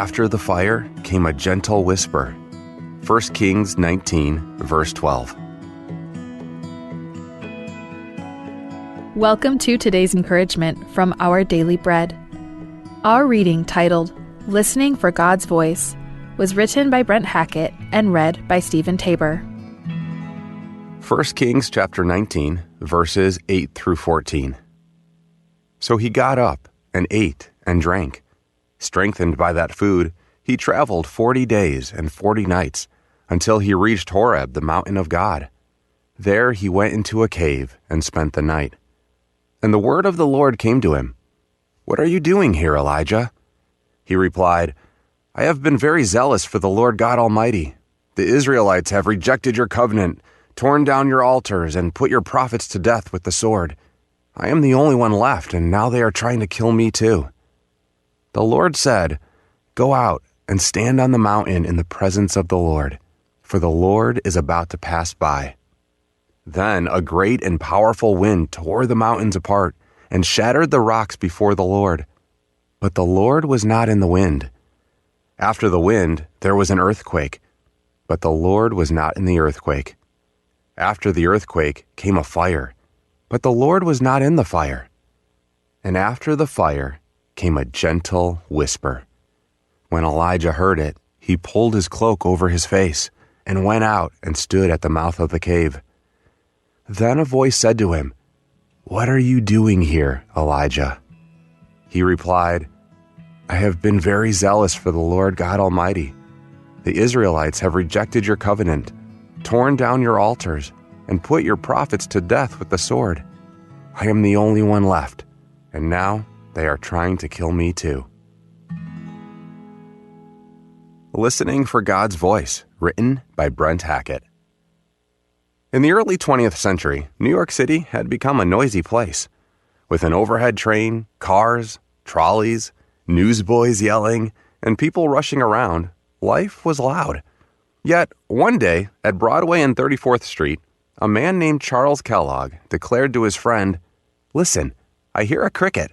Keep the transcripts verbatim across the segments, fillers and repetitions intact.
After the fire came a gentle whisper. First Kings nineteen, verse twelve. Welcome to today's encouragement from Our Daily Bread. Our reading, titled Listening for God's Voice, was written by Brent Hackett and read by Stephen Tabor. First Kings chapter nineteen, verses eight through fourteen. So he got up and ate and drank. Strengthened by that food, he traveled forty days and forty nights until he reached Horeb, the mountain of God. There he went into a cave and spent the night. And the word of the Lord came to him, "What are you doing here, Elijah?" He replied, "I have been very zealous for the Lord God Almighty. The Israelites have rejected your covenant, torn down your altars, and put your prophets to death with the sword. I am the only one left, and now they are trying to kill me too." The Lord said, "Go out and stand on the mountain in the presence of the Lord, for the Lord is about to pass by." Then a great and powerful wind tore the mountains apart and shattered the rocks before the Lord. But the Lord was not in the wind. After the wind, there was an earthquake. But the Lord was not in the earthquake. After the earthquake came a fire. But the Lord was not in the fire. And after the fire came a gentle whisper. When Elijah heard it, he pulled his cloak over his face and went out and stood at the mouth of the cave. Then a voice said to him, "What are you doing here, Elijah?" He replied, "I have been very zealous for the Lord God Almighty. The Israelites have rejected your covenant, torn down your altars, and put your prophets to death with the sword. I am the only one left, and now they are trying to kill me too." Listening for God's Voice, written by Brent Hackett. In the early twentieth century, New York City had become a noisy place, with an overhead train, cars, trolleys, newsboys yelling, and people rushing around. Life was loud. Yet, one day, at Broadway and thirty-fourth Street, a man named Charles Kellogg declared to his friend, "Listen, I hear a cricket."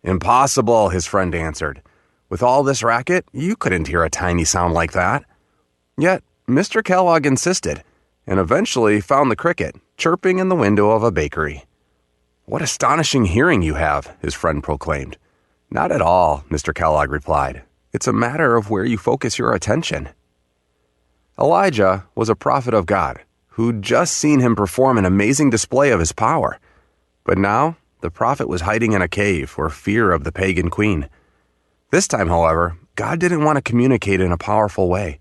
"Impossible," his friend answered. "With all this racket, you couldn't hear a tiny sound like that." Yet, Mister Kellogg insisted, and eventually found the cricket chirping in the window of a bakery. "What astonishing hearing you have," his friend proclaimed. "Not at all," Mister Kellogg replied. "It's a matter of where you focus your attention." Elijah was a prophet of God who'd just seen him perform an amazing display of his power. But now, the prophet was hiding in a cave for fear of the pagan queen. This time, however, God didn't want to communicate in a powerful way.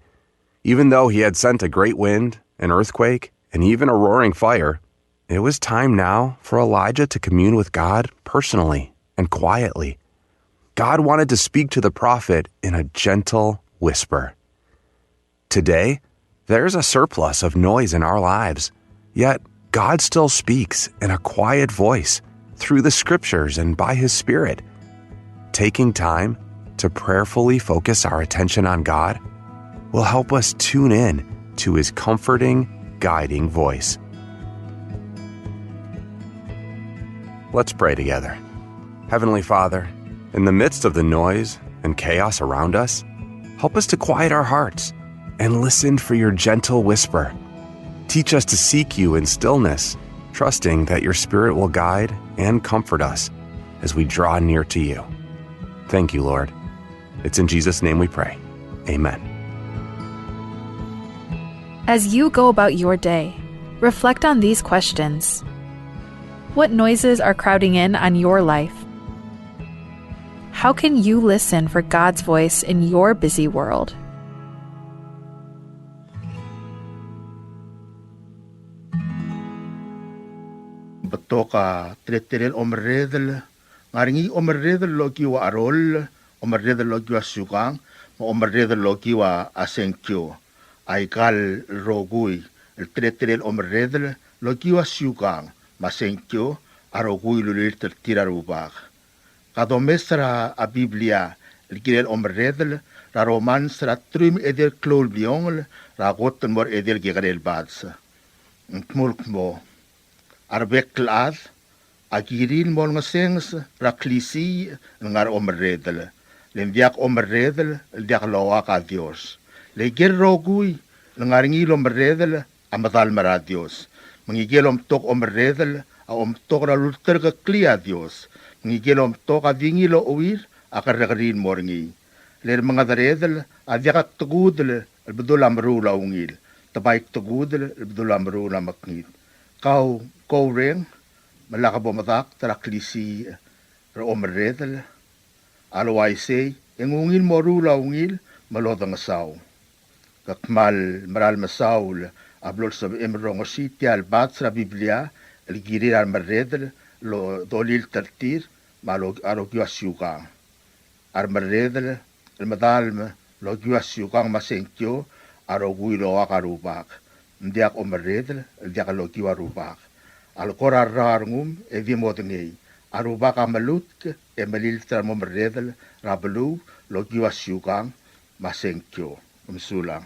Even though he had sent a great wind, an earthquake, and even a roaring fire, it was time now for Elijah to commune with God personally and quietly. God wanted to speak to the prophet in a gentle whisper. Today, there's a surplus of noise in our lives, yet God still speaks in a quiet voice through the scriptures and by his Spirit. Taking time to prayerfully focus our attention on God will help us tune in to his comforting, guiding voice. Let's pray together. Heavenly Father, in the midst of the noise and chaos around us, help us to quiet our hearts and listen for your gentle whisper. Teach us to seek you in stillness, trusting that your Spirit will guide and comfort us as we draw near to you. Thank you, Lord. It's in Jesus' name we pray. Amen. As you go about your day, reflect on these questions. What noises are crowding in on your life? How can you listen for God's voice in your busy world? Betok a teletelel omerredel, ngar er ngii omerredel el okiu a cheroll, omerredel el okiu a siukang, me a omerredel el okiu a sengkio. Aika el rokui el teletelel omerredel el okiu a siukang me a sengkio a rokui el ulilt er tir a Rubak. Ka domes er a Biblia el kirel omerredel er a Romans er a teruich me a edei el klou el bliongel er a kot el mo er a edei el kekerei el bades. Ng dmu el kmo, a rebek el chad a kirir el mo olengesenges er a klisiich el ngar er a omerredel. Le ng diak omerredel el diak loak a Dios. Le ikel rokui el ngar er ngii el omerredel a medalem er a Dios. Me ngikel omtok omerredel a omtok er a lulterekeklii a Dios. Me ngikel omtok a di ngii el ocheuir a kerrekeriil el mo er ngii. Le remengederedel a diak a tekudel el bedul a meruul a ungil, te bai tekudel el bedul a meruul a mekngit. Kau, kau reng, me lak bo medakt er a klisiich er a omerredel, a le uaisei, e ng ungil moruul a ungil me lodengesau. Ke kmal mera el mesaul a blo lsebechem el rongesii tia el bats er a Biblia el kirir a remerredel el dolilt er tir me a lo-, a rokiu a siukang. A remerredel el medalem el okiu a siukang me a sengkio a rokui el oak a Rubak. Ng diak omerredel el diak lokiu a Rubak. A le kora rrau a rengum e di modengei. A Rubak a melutk e melilt er a mo merredel er a beluu el okiu a siukang me a sengkio. Mesulang.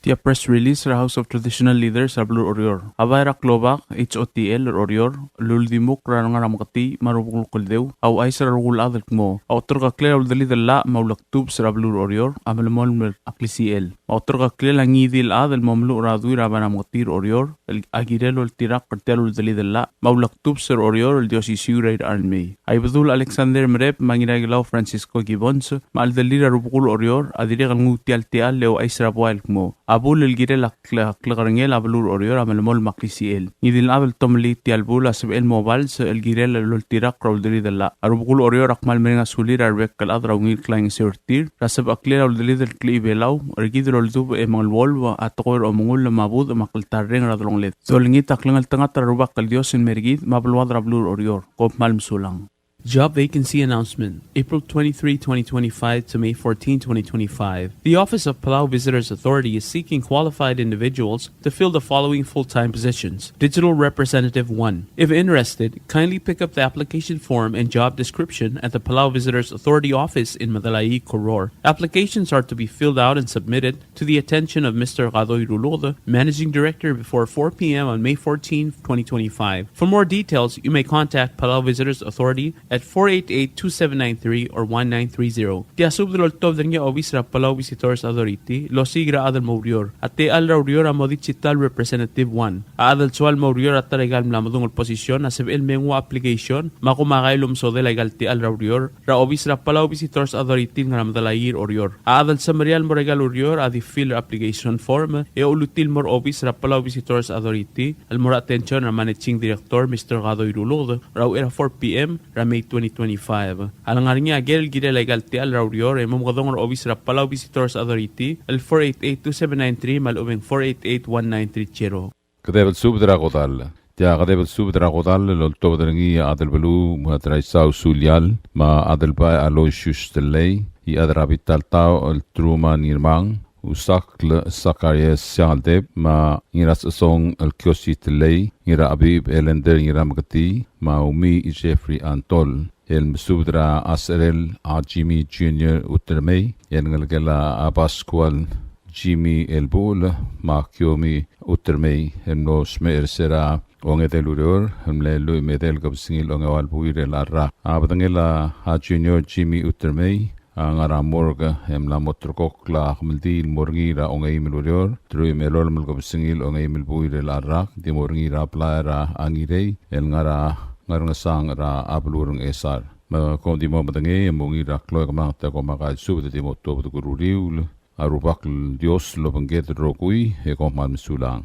Tia press release er a House of Traditional Leaders er a beluu er Oreor. A bai er a klobak, H O T L er Oreor, el uldimukl er a Ngarameketii me a Rubekul Kldeu, a ouchais er a rokui el chad el kmo a oterekeklel a uldelid el llach me a ulektubs er a beluu er Oreor a melemolem er a klisichel. Me a oterekeklel a ngii di el chad el mo meluchel er a dui er a Ngarameketii er Oreor, el a kirel oltirakl er tia el uldelid el llach me a ulektubs er Oreor el di osisiu er a irechar el mei. A Ibedul Alexander Merep me a Ngiraikelau Francisco Gibbons, me a cheldellir a Rubekul Oreor, a dirrek el nguu tia el techall e ouchais er a buai el kmo a bul el kirel a kle-, klekerengel a beluu er Oreor a melemolem a klisichel. Ngii di el chad el tomellii tia el bul a sebechel el mo bals el kirel el oltirakl er a uldelid el llach. A Rubekul Oreor a kmal mereng a sulir a rebek el chad er a ungil klaingeseu er tir er a sebecheklel a uldelid el klechibelau er kid el oldubech e mengeluolu a tekoi er a omengull me a budech me a kltarreng er a delongeled. Dolengit a klengeltengat er a Rubak el Dios el mer kid me a beluad er a beluu er Oreor. Kom kmal mesulang. Job vacancy announcement, April twenty-three, twenty twenty-five to May fourteen, twenty twenty-five. The Office of Palau Visitors Authority is seeking qualified individuals to fill the following full-time positions. Digital Representative one. If interested, kindly pick up the application form and job description at the Palau Visitors Authority office in Medalaii, Koror. Applications are to be filled out and submitted to the attention of Mister Kadoi Ruluked, Managing Director, before four p.m. on May fourteenth, twenty twenty-five. For more details, you may contact Palau Visitors Authority at four eight eight, two seven nine three or one nine three zero. Tia subed el oltobed er ngii a obis er a Palau Visitors Authority el osiik er a chad el mo oureor. A techall er a ureor a mo Digital Representative one. A chad el soal el mo oureor er a ta er aika el mla medung el position a sebechel el me nguu a application me a komakai el omesodel aika el techall er a ureor er a obis er a Palau Visitors Authority el ngar er a Medalaii er Oreor. A chad el semeriar el mo er aika el ureor a di fill er a application form e olutii el mo er a obis er a Palau Visitors Authority el mo er a attention er a Managing Director, Mister Kadoi Ruluked, er a uchei er a four p.m. er a May twenty twenty-five. A lengar er ngii a ker el kirel aika el techall er a ureor e mo mekedong er a obis er a Palau Visitors Authority el four eight eight, two seven nine three me a lechub e ng four eight eight, one nine three zero. Kedeb el subed er a kodall. Tia kedeb el subed er a kodall el oltobed er ngii a Adelbeluu Muadraisau Sulial me a Adelbai Aloysius Tellei, Iechad er a Bitaltaoch el Truman Ngirmang, Usakl Zacharias Siangeldeb, me a Ngirasechesong el Kiosi Tellei, Ngirachebib Elender Ngirameketii, me a Umiich Jeffrey Antol. El mesubed er a secherel a Jimmy Junior Utermei, el ngelekel a Pascual Jimmy Elbuchel, me a Kiomi Utermei, el mlo smecher er se er a ongedei el ureor, el mle lluich me a edei el kebesengil ongeua el buil er a rak. A bedengel a Junior Jimmy Utermei a ngar er a morgue e mla mo ulterekokl a kemeldiil el mo er ngii er a ongeim el ureor, teruich me a elolem el kebesengil ongeim el buil er a rak, di mo er ngii er a blai er a Ngirei, el ngar er a Ngerngesang er a beluu er a Ngchesar. Me kom di mo medengei e mo ungil er a klou e kemanget e kom a kaisubed e di mo tuobed el kuk uriul, a Rubak el Dios el obengked el rokui, e kom kmal mesulang.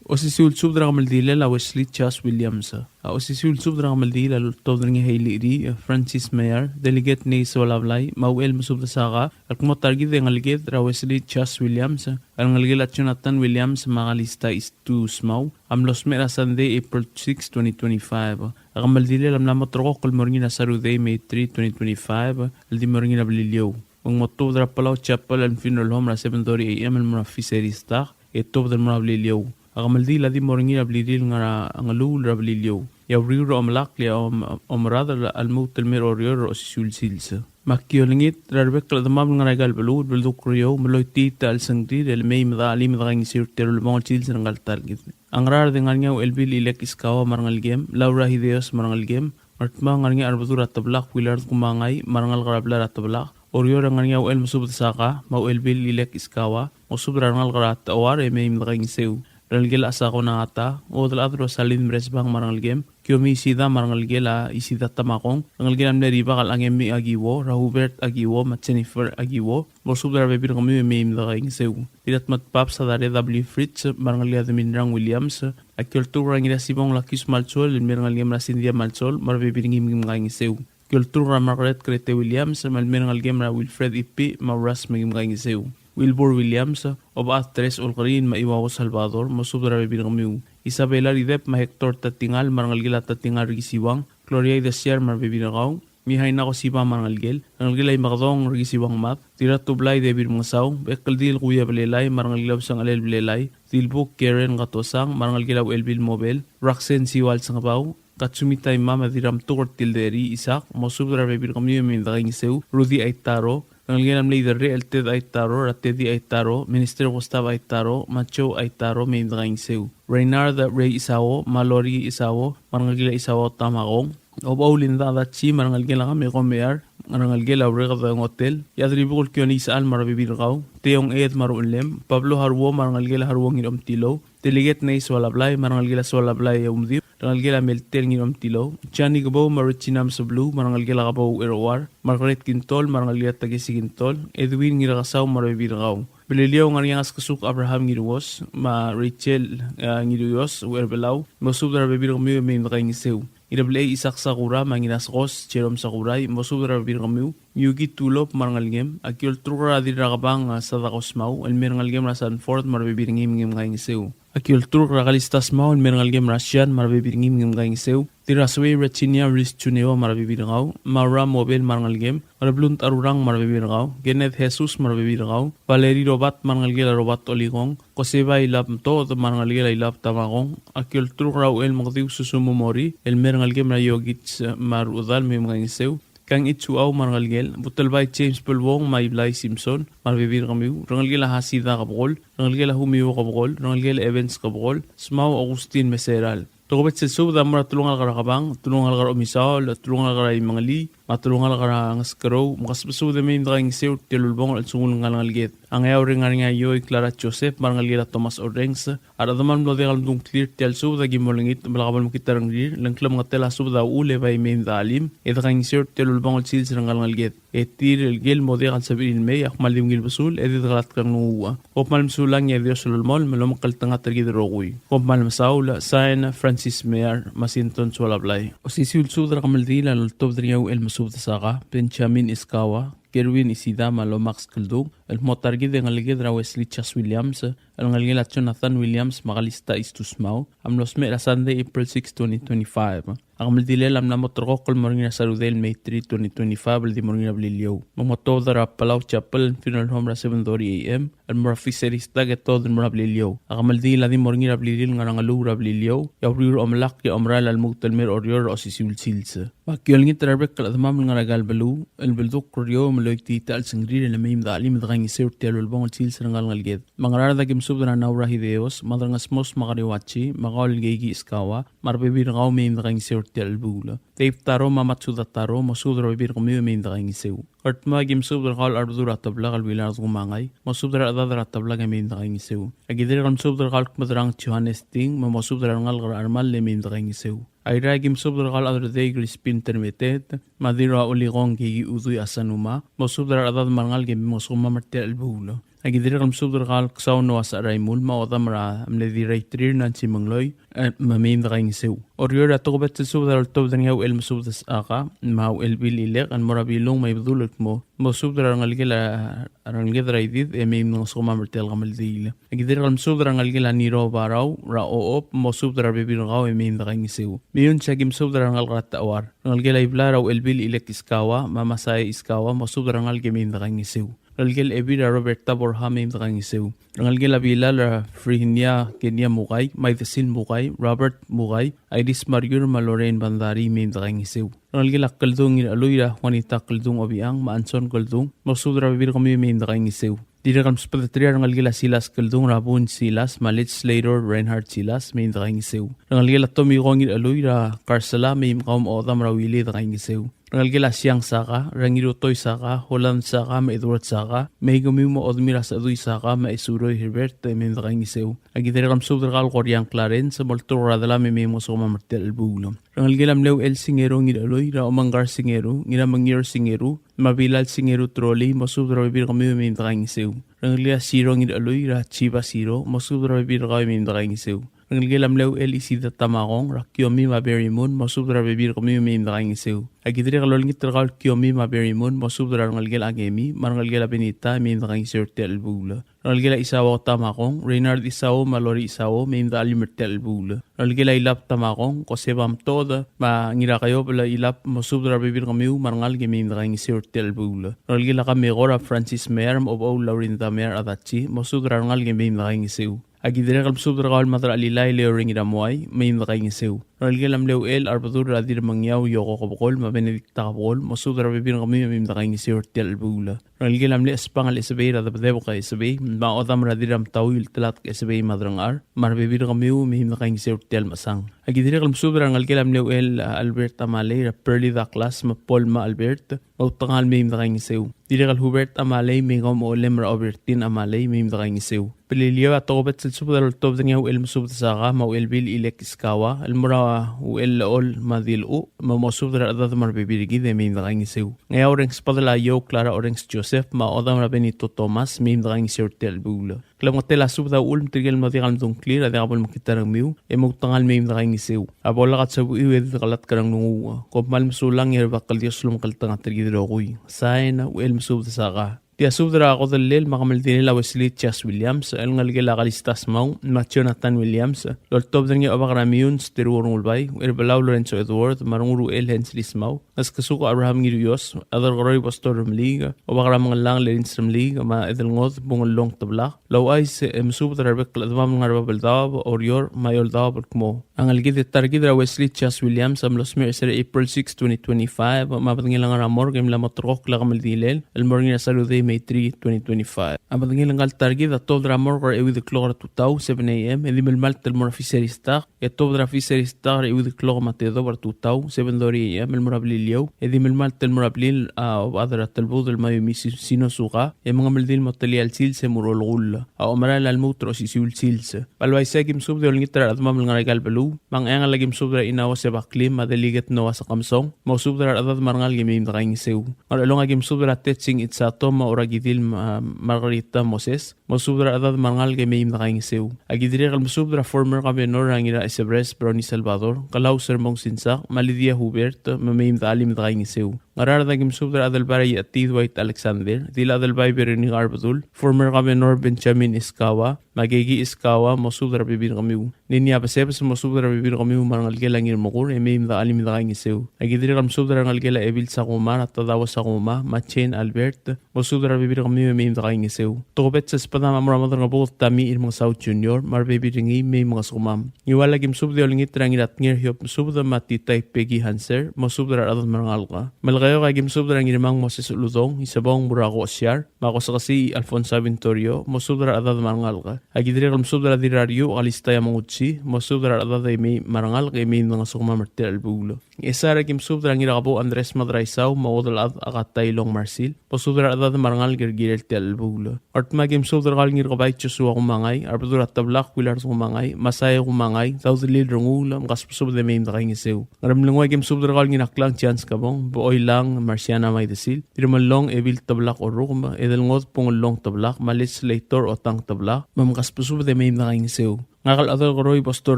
Osisiu el subed er a kemeldilel a Wesley Charles Williams. A osisiu el subed er a kemeldiil a loltobed er ngii a Hailey Ri, Francis Mayer, Delegate Neiso Lablai, me a Uchel Mesubed Saka, el kmo ta er kid e ngeleked er a Wesley Charles Williams, el ngelekel a Jonathan Williams me a Kalista Istu Smau, a mlo smecher er a Sunday, April six, twenty twenty-five. A kemeldilel a mla mo ulterekokl el mo er ngii er a Saturday, May three, twenty twenty-five, el di mo er ngii er a Beliliou. Me ng mo tuobed er a Palau Chapel and Funeral Home er a seven thirty a.m. el mo er a Fisheries dock, e tuobed el mo er a Beliliou. A kemeldiil a di mo er ngii er a blirir el ngar er a Ngeluul er a Beliliou. E a uriul er a omelakl e a om-, omeradel a lmuut el mei er Oreor er a osisiu el sils. Me aki olengit er a rebek el chedemam el ngar er aika el beluu, el beldukl er eou, me loitii a chelsengrir el mei me de chelim e de kaingeseu er tia el ulebongel sils er ngka el ta er kid. A Ngaraard e ng ngar er ngii a Uchelbil Ilek Iskawa me a rengelekem, Laura Hideos me a rengelekem, Ngardmau e ng ngar er ngii a Rebedul er a Teblak Willard Kumangai me a rengalek er a blai er a Teblak, Oreor e ng ngar er ngii a Uchelmesubed Saka, me a Uchelbil Ilek Iskawa, mosubed er a rengalek er a Techouar e mei me dekaingeseu. Rengelekel a Asako Nagata, Uodelchad Rosalin Meresbang me a rengelekem, Kiomi Isida me a rengelekel a Isida Tamakong, rengelekel a mle Ribak el Angemi Akiwo, er a Hubert Akiwo, me a Jennifer Akiwo, mosubed er a rebebil er kemiu e mei me dekaingeseu. Dirratmedbab Sadare W. Fritz, me a rengelekel a Deminrang Williams, aki olturk er a Ngirasibong Lakius Malsol, el mei er a rengelekem er a Cynthia Malsol, me a rebebil er ngii me kim kaingeseu. Ki olturk er a Margaret Krete Williams, me a lmei er a rengelekem er a Wilfred Ipi, me a Uras me kim kaingeseu. Wilbur Williams, Obechad Teres Olkeriil, me a Iuao Salvador, mosubed er a rebebil er kemiu. Isabela Ridep, me a Hector Tatingal, me a rengelekel a Tatingal Rikisiuang, Gloria Idesiar, me a rebebil er kau. Mihaina Kosiba me a rengelekel, rengelekel a Imekedong Rikisiuang Mad, Dirratublai David Mengesau, Bekeldil Kuia Belelai, me a rengelekel a Usengelel Belelai, Dilbuk Karen Katosang, me a rengelekel a Uchelbil Mobel, Raksen Siual Sengebau, Katsumi Taima me a Dirramtuker Tilderi Isak, mosubed er a rebebil er kemiu e mei me dekaingeseu. Rudy Aitaro, rengelekel a mle Iderrechel Ted Aitaro, er a Teddy Aitaro, Minister Gustav Aitaro, me a Joe Aitaro, mei me dekaingeseu. Reynard Ray Isao, me a Lori Isao, me a rengelekel a Isao Tamakong. Obechou Linda Adachi, me a rengelekel a Kameko Mear, me a rengelekel a Ureked Ngotel, Iechadribukel Kione Isechal me a rebebil er kau, Teong Ed me a Ruchellem, Pablo Haruo me a rengelekel a Haruo Ngiromtilou, Delegate Nei Soalablai, me a rengelekel a Soalablai Eumdiu, rengelekel a Meltel Ngiromtilou, Johnny Kebou me a Regina Mesebeluu, me a rengelekel a Kebou Eroar, Margaret Kintol, me a rengelekel a Takesi Kintol, Edwin Ngirakesau me a rebebil er kau. Beliliou e ng ngar er ngii a Ngeskesuk Abraham Ngiruos, me a Rachel, eh, Ngiruos, Uerbelau, mosubed er a rebebil er kemiu e mei me dekaingeseu. Ngirablechei Isaac Sakura, me a Ngiraskos Jerome Sakurai, mosubed er a rebebil er kemiu. Miyuki Tulop me a rengelekem, aki olturk er a Dirrakebang, a, Sadako Smau, el mei er a rengelekem er a Sanford me a rebebil er ngii me kim kaingeseu. Aki olturk er a Kalista Smau, el mei er a rengelekem er a Sian me a rebebil er ngii me kim kaingeseu. Dirrasuei Virginia Ris Juneo me a rebebil er kau, Maura Mobel me a rengelekem, Reblunt Arurang me a rebebil er kau, Kenneth Jesus me a rebebil er kau, Valerie Robert me a rengelekel a Robert Olikong, Koseba Ilab Mtod me a rengelekel a Ilab Tamakong, aki olturk er a Uchel Mekediu Susumu Mori, el mei er a rengelekem er a Iokich me a rechedal me kim kaingeseu. Kang Itsuau me a rengelekel, Butelbai James Belbong me a Iblai Simpson, me a rebebil er kemiu, rengelekel a Hasida Kebekol, rengelekel a Humio Kebekol, rengelekel a Evans Kebekol, Smau Augustin Meseral. Tokubets el subed a mo er a telungalek er a Kebang, telungalek er a Omisaol, telungalek er a Imengelii, me a telungalek er a Ngeskerou, me kasbesubed e mei me dekaingeseu er tia el ulebongel el chelsengul ngka el ngeleked. A Ngeaur e ng ngar er ngii a Ioi Clara Joseph, me a rengelekel a Thomas Orrenges, a rechedam el mlo diak el mdung a ngklir er tia el subed a ki mo olengit me lak bo lemekngit a rengrir, le ng klemengetel a subed a uchul e bai mei me dechelim, e dekaingeseu er tia el ulebongel el sils er ngka el ngeleked. E tir el kel mo diak el sebechir el mei, a kmal di ungil besul, e di dekelatk er a nglunguuch. Kom kmal mesulang e a Dios a lolemolem el omekngeltengat er kid el rokui. Kom kmal mesaul, sign, Francis Mear, me a Sinton Sualablai. Osisiu el subed er a kemeldiil a loltobed er ngii a Uchelmesubed Saka, Benjamin Iskawa, Kerwin Isida, me a Lomax Keldung, el kmo ta er kid e ngeleked er a Wesley Chas Williams, el ngelekel a Jonathan Williams me a Kalista Istusmau, a mlo smecher er a Sunday, April six, twenty twenty-five. A kemeldilel a mla mo ulterekokl el mo er ngii er a Sarudei el May three, twenty twenty-five, el di mo er ngii er a Beliliou. Me ng mo tuobed er a Palau Chapel Funeral Home er a seven thirty A M, el mo er a Fisheries dock e tuobed el mo er a Beliliou. A kemeldiil a di mo er ngii er a blil el ngar er a Ngeluu er a Beliliou, e a uriul er a omelakl e a omerael a lmuut el mei er a Oreor er a osisiu el sils. Me aki olengit er a rebek el chedemam el ngar er aika el beluu, el beldukl er eou me loititecha el sengrir e le mei me dechelim e dekaingeseu er tia el ulebongel el sils er ngka el ngeleked. Me a Ngaraard a ki mesubed er a Naura Hideos, Mad er a Ngesmos me a Kariuachi, me a kau el Keiki Iskawa, me a rebebil er kau, mei me dekaingeseu er tia el chelebuul. Dave Taro me a Matsuda Taro, mosubed er a rebebil er kemiu e mei me dekaingeseu. Ngardmau a ki mesubed er kau el Arbedul er a Teblak el Willard Kumangai, mosubed er a rechedad er a Teblak e mei me dekaingeseu. A ki dirrek el mesubed er kau el Kmedrang Johannes Ting, me mosubed er a rengalek er a Armal e mei me dekaingeseu. Airai a ki mesubed er kau el Aderdei Crispin Termeteet, me a Dirraulikong Keiki Udui Asanuma, mosubed er a rechedad me a rengalek e mei mngosukemam er tia el chelebuul. A ki dirrek el mesubed er kau el Ksau Noah Secheraimul, me a odam er a mle Dirraiterir Nancy Mengloi, e, me mei me dekaingeseu. Oreor a tokubets el subed a loltobed er ngii a Uchelmesubed Saka, me a Uchelbil Ilek, el mo er a Bilung me a Ibedul el kmo, mosubed er a rengelekel a, a rengeleked er a Idid, e mei mngosukemam er tia el kemeldiil. A ki dirrek el mesubed er a rengelekel a Niro Barau, er a Ochob, mosubed er a rebebil er kau e mei me dekaingeseu. Meyuns a ki mesubed er a rengalek er a Techouar. Rengelekel a Iblai er a Uchelbil Ilek Iskawa, me a Masai Iskawa, mosubed er a rengalek e mei me dekaingeseu. Rengelekel a Ebil er a Roberta Borja, mei me dekaingeseu. Rengelekel a Bilal er a Frihinia Kenia Mukai, Maidesil Mukai, Robert Mukai, Iris Mariur me a Lorraine Bandari, mei me dekaingeseu. Rengelekel a Keldung Ngirchelui er a Juanita Keldung Obichang, me a Anson Keldung, mosubed er a rebebil er kemiu e mei me dekaingeseu. Dirrek el mesbedeterir a rengelekel a Silas Keldung er a Bun Silas me a Legislator Reinhard Silas, mei me dekaingeseu. Rengelekel a Tomiko Ngirchelui er a Karsela, mei me kau me a odam er a Willy e dekaingeseu. Rengelekel a Siang Saka, er a Ngirutoi Saka, Holland Saka, me a Edward Saka, me kemiu me a Odmir a Sedui Saka, me a Esuroi Herbert, e mei me dekaingeseu. A ki dirrek el mesubed er kau el Koriang Clarence, molturk er a delam e mei mngosukemam er tia el chelebuul. Rengelekel a mle Uchel Singeru Ngirchelui, er a Omengkar Singeru, Ngiramengior Singeru, me a Bilal Singeru Troli, mosubed er a rebebil er kemiu e mei me dekaingeseu. Rengelekel a Siro Ngirchelui, er a Chiba Siro, mosubed er a rebebil er kau e mei me dekaingeseu. Rengelekel a mle Uchel Isida Tamakong, er a Kiomi me a Berimun, mosubed er a rebebil er kemiu e mei me dekaingeseu. A ki dirrek el olengit er kau el Kiomi me a Berimun, mosubed er a rengelekel a Kemi, me a rengelekel a Benita, e mei me dekaingeseu er tia el chelebuul. Rengelekel a Isao Tamakong, Reynard Isao me a Lori Isao, mei me dechelim er tia el chelebuul. Rengelekel a Ilab Tamakong, Koseba Mtod, me a Ngirakeob el Ilab, mosubed er a rebebil er kemiu me a rengalek e mei me dekaingeseu er tia el chelebuul. Rengelekel a Kamekor a Francis Meyer, me a Obechou Laurinda Meyer Adachi, mosubed er a rengalek e mei me dekaingeseu. A ki dirrek el mesubed er kau el Madrachelilai Leo Rengiramuai, mei me dekaingeseu. Rengelekel a mle Uchel a Rebedul er a Dirremengiau Yoko Kebekol, me a Benedicta Kebekol, mosubed er a rebebil er kemiu e mei me dekaingeseu er tia el chelebuul. Rengelekel a mle Espangel Esebei er a Debedebek Esebei, me a Odam er a Dirramtauil Telatk Esebei me a Derengchar, me a rebebil er kemiu e mei me dekaingeseu er tia el mechesang. A ki dirrek el mesubed er a rengelekel a mle Uchel Albert Amalei, er a Pearly Douglas, me a Paul me a Albert, me a Utengal mei me dekaingeseu. Dirrek el Hubert Amalei, me kau me a Olem er a Obertin Amalei, mei me dekaingeseu. Beliliou a tokubets el subed el oltobed er ngii a Uchel Mesubed Saka, me a Uchelbil Ilek Iskawa, el mo er a Uchel Lechol me a Diluch, me mosubed er a rechedad me a rebebil er kid e mei me dekaingeseu. Ngeaur e ng subedel a Iou Clara Orrenges Joseph, me a Odam er a Benito Thomas, mei me dekaingeseu er tia el chelebuul. Klemengetel a subed a uchul me tirke el mlo diak el medung a ngklir a diak bo lemekngit a rengmiu, e mo outengal mei me dekaingeseu. A bo lak a sebechiu e di dekelatk er a nglunguuch. Kom kmal mesulang e a Rubak el Dios a lomekngeltengat er kid el rokui. Sain, Uchel Mesubed Saka. Tia subed er a kodellel me a kemeldilel a Wesley Chas Williams, el ngelekel a Kalista Smau, me a Jonathan Williams, el oltobed er ngii a Obak er a Miuns Teruo Rengulbai, Ucherbelau Lorenzo Edward, me a Renguul Uchel Hensley Smau, Ngeskesuk Abraham Ngiruios, Adelkeroi Pastor Remeliik, Obak er a Mengellang Lerins Remeliik, me a Edelngod Bungellong Teblak, el ouchais e mesubed er a rebek el chedemam el ngar er a Babeldaob, Oreor, me a Eouldaob el kmo a ngelekid e ta er kid er a Wesley Chas Williams a mlo smecher er sel April six, twenty twenty-five, me a bedengel a ngar er a morgue e mla mo terrekokl a kemeldilel el mo er ngii er a Saturday, May three, twenty twenty-five. A bedengel ngka el ta er kid a tuobed er a morgue er a euid el klok er a tutau, seven A M, e di melemalt el mo er a Fisheries dock, e tuobed er a Fisheries dock er a euid el klok me a tedobech er a tutau, seven thirty A M, el mo er a Beliliou, e di melemalt el mo er a blil a Obechad er a Telbudel Mayumi Si-, Sinosuka, e mengemeldiil el mo telia el sils e mo er a olekull a omerael a lmuut er a osisiu el sils. Me a le uaisei e aki mesubed e olengit er a rechedemam el ngar er aika el beluu, me a Ngcheangel aki mesubed er a Inawa Sebaklim, me a Delegate Noah Sakemesong, mosubed er a rechedad me a rengalek e mei me dekaingeseu. Ngerchelong aki mesubed er a Tetsing Itsato, me a Orakidil, me a Margarita Moses, mosubed er a rechedad me a rengalek e mei me dekaingeseu. Aki dirrek el mesubed er a former governor er a Ngira Esebres, Brownie Salvador, Kelau Sermong Sinsak, me a Lydia Hubert, me mei me dechelim e dekaingeseu. Ngaraard aki mesubed er a Adelbai er a Iechetiid Dwight Alexander, Dil Adelbai Veronica Arbedul, former governor Benjamin Iskawa, me a Keki Iskawa, mosubed er a rebebil er kemiu. Ninia Besebes, mosubed er a rebebil er kemiu me a rengelekel a Ngirmekur, e mei me dechelim e dekaingeseu. Aki dirrek el mesubed er a rengelekel a Ebil Sakuma, er a Tadaua Sakuma, me a Jane Albert, mosubed er a rebebil er kemiu e mei me dekaingeseu. Tokubets el subedam a mo er a Maderangebuked Tami Irmengesau Junior, me a rebebil er ngii, mei mngosukemam. Ngiual aki mesubed e olengit er a Ngiratnger Hiob Mesubed, me a Titai Peggy Hanser, mosubed er a rechedad me a rengalek. Melekeok aki mesubed er a Ngirmang Moses Uludong, Isebong Burako Osiar, me a Kosekesii Alfonso Vintorio, mosubed er a rechedad me a rengalek. Aki dirrek el mesubed er a Dirrariuch Kalista Yamangutsi, mosubed er a rechedad e mei me a rengalek e mei mngosukemam er tia el chelebuul. Ngchesar aki mesubed er a Ngirakebou Andres Madraisau, me a Uodelchad Akatailong Marsil, mosubed er a rechedad me a rengalek el kirel tia el chelebuul. Ngardmau aki mesubed er kau el Ngirkebai Joshua Kumangai, a Rebedul er a Teblak Willard Kumangai, Masai Kumangai, Daudelil Renguul, mkasbesubed e mei me dekaingeseu. Ngeremlengui aki mesubed er kau el Ngiraklang Chance Kebong, Bochoilang Marciana Maidesil, Dirremellong Ebil Teblak Orrukem, Edelngod Bungellong Teblak, me a Legislator Otang Teblak, me mkasbesubed e mei me dekaingeseu. Ngak el Adelkeroi Pastor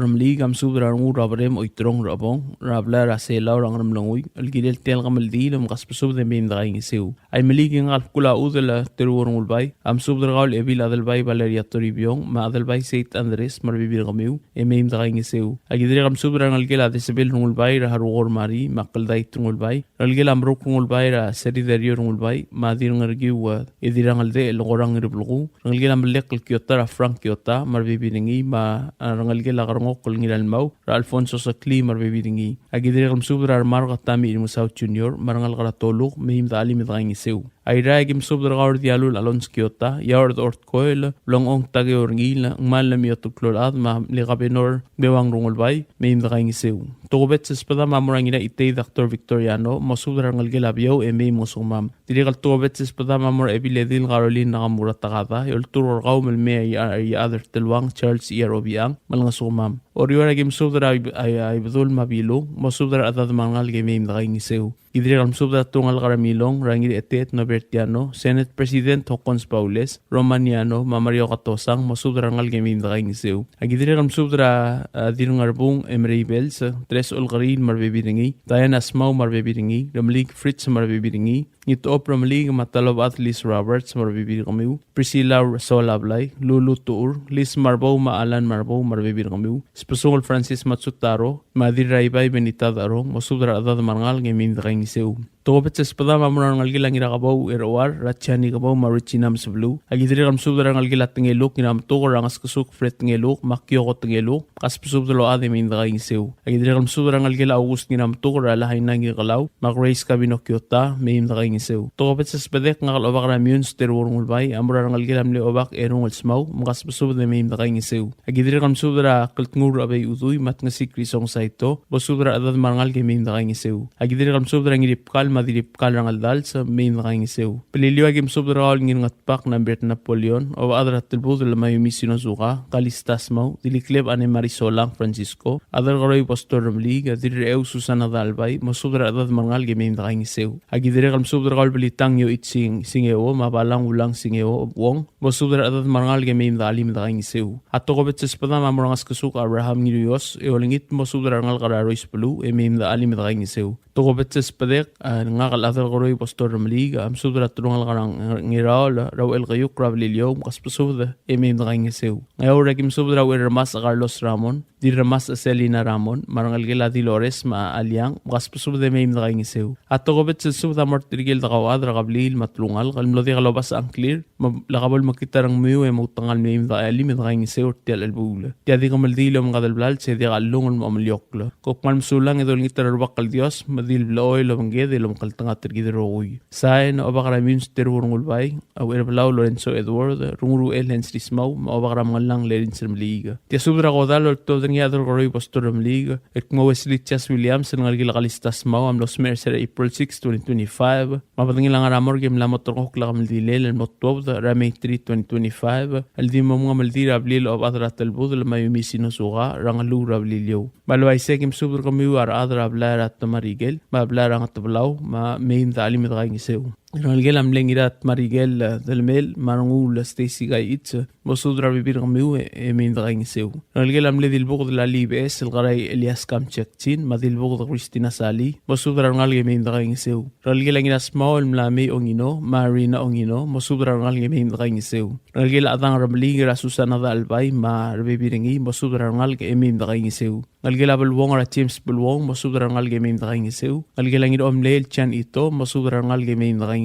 Remeliik a mesubed er a Renguul er a Berem Oiterong er a Chebong, er a blai er a Selau er a Ngeremlengui, el kirel tia el kemeldiil e mkasbesubed e mei me dekaingeseu. Aimeliik e ngak el bkul a Udel a Teruo Rengulbai a mesubed er kau el Ebil Adelbai Valeria Toribiong, me a Adelbai Seit Andres, me a rebebil er kemiu, e mei me dekaingeseu. Aki dirrek el mesubed er a rengelekel a Desebel Rengulbai, er a Harukor Mari, me a Keldait Rengulbai, rengelekel a Meruk Rengulbai, er a Seriderio Rengulbai, me a Dirrengerkiu, e Dirrangeldechel Korang Ngirbleku, rengelekel a Melek el Kiota, er a Frank Kiota, me a rebebil er ngii, me a rengelekel a Kerengokl el Ngiralmau, er a Alfonso Sekli, me a rebebil er ngii. Aki dirrek el mesubed er a Remark Tami Irmesau Junior, me a rengalek er a Toluk, mei me dechelim e dekaingeseu. Airai, aki mesubed er kau er Dialul Alonso Kiota, Iaord Ortkoel, Blongong Takeo Rengiil, Ngmal Lemiotel Klolchad, me a mle Kabenor Bewang Rungulbai, mei me dekaingeseu. Tokubets el sbedam a mo er a Ngiraitei Doctor Victoriano, mosubed er a rengelekel a Biou, e mei mngesukemam. Dirrek el tokubets el sbedam a mo er a Ebiledil Caroline Nakamura Takada, e olturk er kau me le mei a Iechad er Teluang Charles Iyar Obichang, me lengesukemam. Oreor, aki mesubed er a Ib-, a, a Ibedul me a Bilung, mosubed er a rechedad me a rengalek e mei me dekaingeseu. Ki dirrek el mesubed er a telungalek er a Milong, er a Ngiraetet Nobertiano, Senate President Hokkons Baules, Romaniano, me a Mario Katosang, mosubed er a rengalek e mei me dekaingeseu. Aki dirrek el mesubed er a, a, Dirrengerbung Emery Bells, Tres Olkeriil me a rebebil er ngii, Diana Smau me a rebebil er ngii, Remeliik Fritz me a rebebil er ngii, Ngitop Remeliik me a Talobad Liz Roberts me a rebebil er kemiu, Priscilla Soalablai, Lulu Tuur, Liz Marbou me a Alan Marbou me a rebebil er kemiu, Sbesungel Francis Matsutaro, me a Dirraibai Benita Darong, mosubed er a rechedad me a rengalek e mei me dekaingeseu. Tokubets el sbedam a mo er a rengelekel a Ngirakebou er Uar, er a Jani Kebou me a Regina Mesebeluu. Aki dirrek el mesubed er a rengelekel a Tengeluk, Ngirametuker, er a Ngeskesuk Fred Tengeluk, me a Kioko Tengeluk, kasbesubed el ochad e mei me dekaingeseu. Aki dirrek el mesubed er a rengelekel a August Ngirametuker, er a Lahaina Ngirkelau, me a Grace Kabino Kiota, mei me dekaingeseu. Tokubets el sbedek, ngak el Obak er a Miuns Teruo Rengulbai, a mo er a rengelekel a mle Obak Erung el Smau, me kasbesubed e mei me dekaingeseu. Aki dirrek el mesubed er a Kltnguul er a Chebei Udui, me a Tngesik Risong Saito, mosubed er a rechedad me a rengalek e mei me dekaingeseu. Aki dirrek el mesubed er a Ngiribkal me a Dirribkal er a Ngeldals, mei me dekaingeseu. Beliliou, aki mesubed er kau el Ngirngetbak Nambert Napoleon, Obechad er a Telbudel Mayumi Sinozuka, Kalista Smau, Dilikleb Anne Marie Solang Francisco, Adelkeroi Pastor Remeliik, Dirrecheu Susana Dalbai, mosubed er a rechedad me a rengalek e mei me dekaingeseu. Aki dirrek el mesubed er kau el Belitang Yoichi Singeo, me a Balang Ulang Singeo Wong, mosubed er a rechedad me a rengalek e mei me dechelim e dekaingeseu. A tokubets el sbedam a mo er a Ngeskesuk Abraham Ngiruios, e olengit mosubed er a rengalek er a Rois beluu, e mei me dechelim e dekaingeseu. Tokubets el sbedek, a, ngak el Adelkeroi Pastor Remeliik, a mesubed er a telungalek er a Ngiraol, er a Uchelkeiukl er a Beliliou, me kasbesubed e mei me dekaingeseu. Ngeaur, aki mesubed er a Ucherremasech Carlos Ramon, Dirremasech Selina Ramon, me a rengelekel a Dilores me a Aliang, me kasbesubed e mei me dekaingeseu. A tokubets el subed a mo er tirke el dekauchad er a kebliil me a telungalek el mlo diak lobasech a ngklir, me lak bo lemekngit a rengmiu e moutekangel mei me dechelim e dekaingeseu er tia el chelebuul. Tia di kemeldiil el omengkad el blals e diak a chelungel me a omeliokl. Kom kmal mesulang e dolengit er a Rubak el Dios, me di le blechoel el obengked el omekngeltengat er kid el rokui. Sain, Obak er a Miuns Teruo Rengulbai, a Ucherbelau Lorenzo Edward, Rungul Uchel Hens Rismau, me a Obak er a Mengellang Lerins Remeliik. Tia subed er a kodall el oltobed er ngii a Adelkeroi Pastor Remeliik, el kmo Wesley Chas Williams, el ngelekel a Kalista Smau, a mlo smecher er se er a April six, twenty twenty-five, me a bedengel a ngar er a morgue e mla mo terrekokl a kemeldilel el mo tuobed er a May three, twenty twenty-five, el di mo mengemeldiil er a blil a Obechad er a Telbudel Mayumi Sinozuka, er a Ngeluul er a Beliliou. Me a le uaisei e ki mesubed er kemiu a rechad er a blai er a Temarikel, me a blai er a Ngetebelau, me mei me dechelim e dekaingeseu. Rengelekel a mle Ngiratmarikel, e, Delemel, me a Renguul Stacy Kaiich, mosubed er a rebebil er kemiu e, e mei me dekaingeseu. Rengelekel a mle Dilbuked el Alii Beches, el Kerai Elias Kamchekchin, me a Dilbuked Christina Salii, mosubed er a rengalek e mei me dekaingeseu. Rengelekel a Ngirasmau el mla mei Ongino, me a Rina Ongino, mosubed er a rengalek e mei me dekaingeseu. Rengelekel a Chedang Remeliik er a Susana Dalbai, me a rebebil er ngii, mosubed er a rengalek e mei me dekaingeseu. Ngelekel a Beluong er a James Beluong, mosubed er a rengalek e mei me dekaingeseu. Ngelekel a Ngiromlei el Jan Ito, mosubed er a rengalek e mei me dekaingeseu.